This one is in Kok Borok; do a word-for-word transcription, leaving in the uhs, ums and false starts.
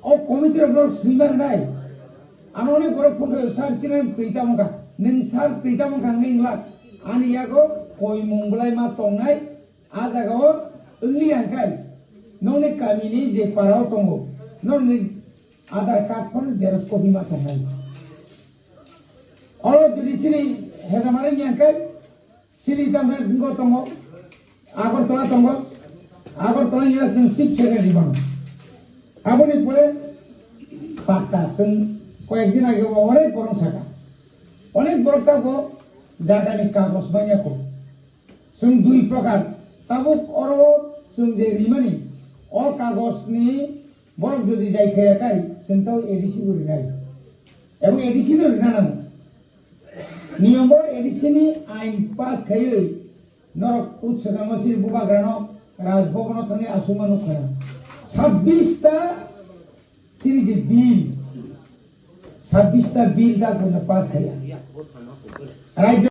O committee rok norok swima rwnai. Ano onek borok phone khaio, "Sir, chini twi tamo kha." Nwng sir twi tamo kha wngwi wngla. Ani yago koimung bwlai ma tongnai. A jaga o wngli hwnkhe nokni kamini je para o tongo, nokni Aadhaar card phano xerox copy ma tongnai. Oro jodi chini hejamari hwnkhe Sini tamre gungo tongo, Agartala tongo, Agartala ya chwng chief secretary bono. Aboni pore patta chwng koyek din age o onek borok saka. Onek borok tabo jagani kagoj manya ko. Chwng dui prokar. Tabuk oro chwng je rimani o kagoj ni borok jodi jai khaya kai chwng tabo A D C bo rinai. Ebong A D C no rina nango. Niyombo A D C ni ain pass khaiwi norok utsakango chini bubagrano Raj Bhavan o thangwi aswkma nukha. Sabbish ta chini je bill, sabbish ta bill da guna pass khaiya. Rajya